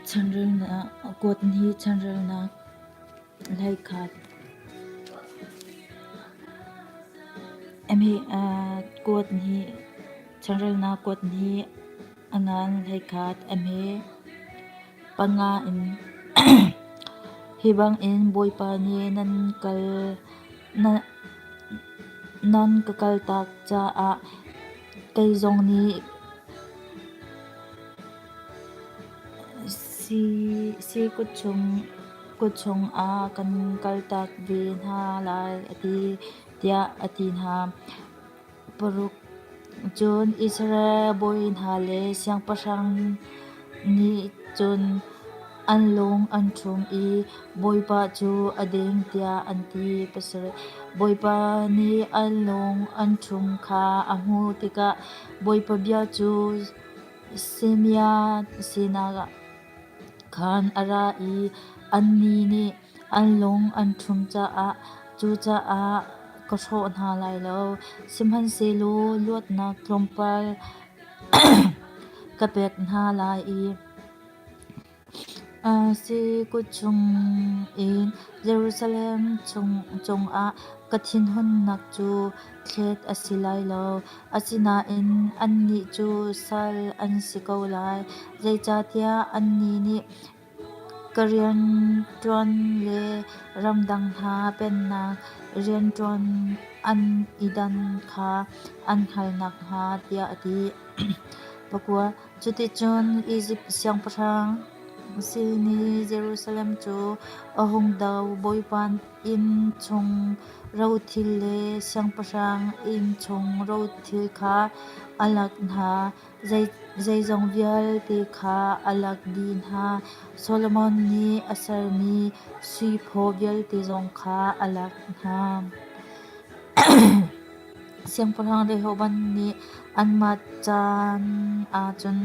Chanrelnak kuat nih chanrelnak hleikhat kuat nih chanrelnak kuat nih a ngan 11 a hme. Panga in hi bangin Bawipa nih nan ka kaltak caah kei zong nih si kut chungah kan kaltak ve hna lai a ti, tiah a ti hna. Paruk cun Israel bawi hna le siangpahrang nih cun an lung an ṭhum i Bawipa cu a ding tiah an ti. Pasarih Bawipa nih an lung an ṭhum kha a hmuh tikah Bawipa bia cu Shemaiah sinah khan a ra i annih nih an lung an ṭhum caah cucaah ka hrawh hna lai lo. Sihmanhsehlaw luatnak tlawmpal ka pek hna lai i Si kut chungin Jerusalem cungah ka thinhunnak cu thlet a si lai lo. Asinain annih cu sal an si ko lai, zeicahtiah annih nih ka rianṭuan le ramdang hna pennak rianṭuan an i dan kha an hngalh nakhnga, tiah a ti. Pakua. Cuticun Izipt siangpahrang sin i Jerusalem cu a hung do. Bawipa inn chung rothil le siangpahrang inn chung rothil kha a lak hna. Zeizong vialte kha a lak dih hna. Solomon nih a sermi sui phaw vialte zong kha a lak hna. Siangpahrang Rehoboam nih anmah caan ah cun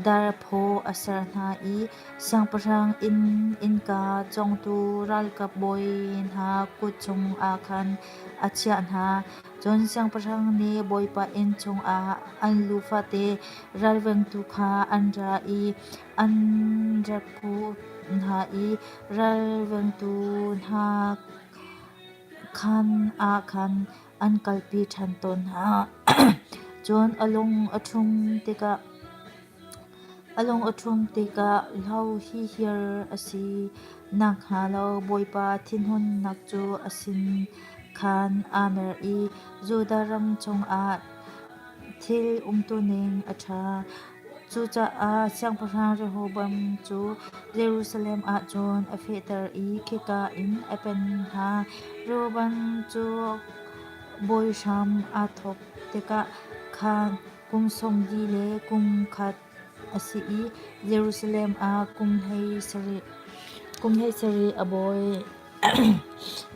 dar phaw a ser hna i siangpahrang inn innka cawngtu ralkap bawi hna kut chungah khan a chiah hna. Cun siangpahrang nih Bawipa inn chungah an lu fate ralvengtu kha an ra i an rak phuh hna i ralvengtu hna khaan ah khan an kalpi ṭhan tawn hna. Cun a lung a ṭhum tikah hlo hihiar a si nakhnga lo Bawipa thinhunnak cu a sin khan aa mer i Judah ram chungah thil umtuning a ṭha. Cucaah Siangpahrang Rehoboam cu Jerusalem ah cun a fehter i khika in a pen hna. Rehoboam cu bawi hram aa thawk tikah khan kum sawm li le kum khat a si i Jerusalem ah kum 17 a bawi.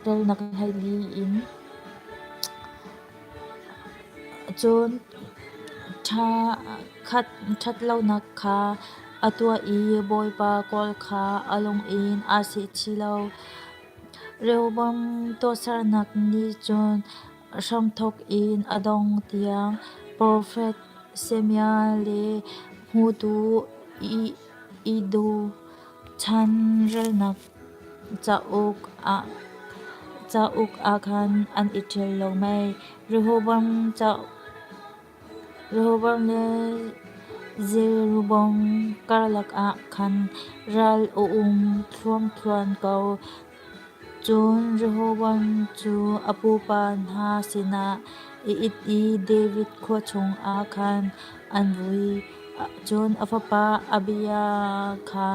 Relnak 14 in Cun ṭhatlonak kha a tuah i Bawipa kawl kha a lung in aa sihchih lo. Rehoboam tuahsernak nih cun hramthawk in a dongh tiang profet Shemaiah le hmutu Iddo chan relnak Cauk ah khan an i ṭial lo mei? Rehoboam le Jeroboam karlak ah khan ral a um thluangthluan ko. Cun Rehoboam cu a pupa hna sinah a it i David khua chungah khan an vui. Cun a fapa Abiah kha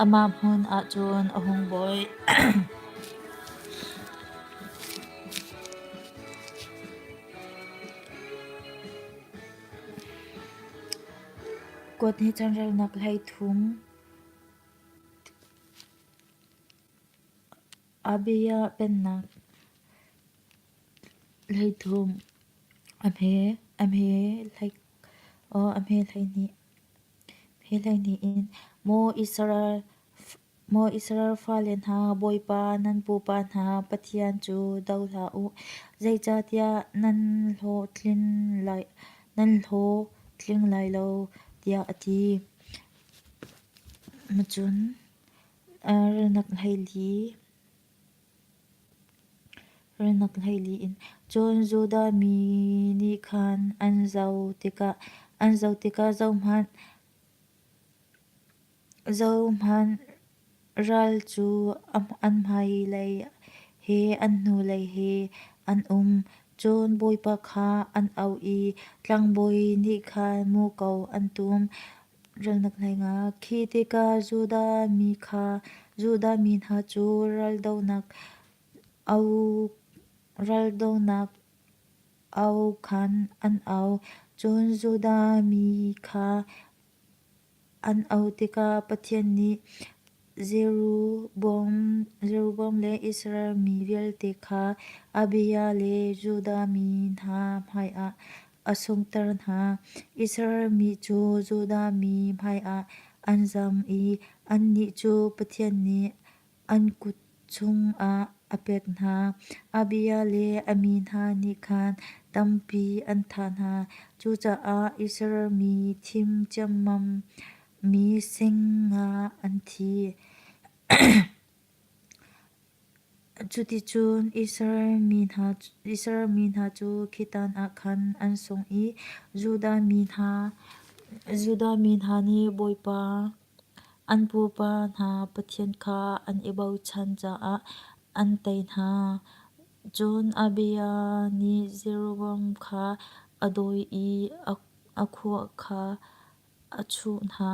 amah hmun ah cun a hung bawi. Kuat nih chanrelnak 13. Abiah pennak 13. A hme a hme hlei a hme 12. Hi 12 in, Maw Israel, maw Israel fale hna, Bawipa nan pupa hna Pathian cu do hlah u, zeicahtiah nan hlawhtling lai lo, tiah a ti. Cun relnak 14. Relnak 14 in. Cun Judah mi nih khan an zoh tikah zohhmanh, ral cu an hmailei he an hnulei he an um. Cun Bawipa kha an auh i tlangbawi nih khan muko an tum. Relnak 15. Khi tikah Judah mi hna cu raldohnak au khan an au. Cun Judah mi kha an auh tikah Pathian nih Jeroboam le Israel mi vialte kha Abijah le Judah mi hna hmaiah a sunghter hna. Israel mi cu Judah mi hmaiah an zam i annih cu Pathian nih an kut chungah a pek hna. Abijah le a mi hna nih khan tampi an thah hna. Cucaah Israel mi thim ciammam mi 5,000 an thi. Cuticun Israel mi hna cu khi tan ah khan an sung i Judah mi hna nih Bawipa an pupa hna Pathian kha an i bochan caah an tei hna. Cun Abijah nih Jeroboam kha a dawi i a khua kha a chuh hna.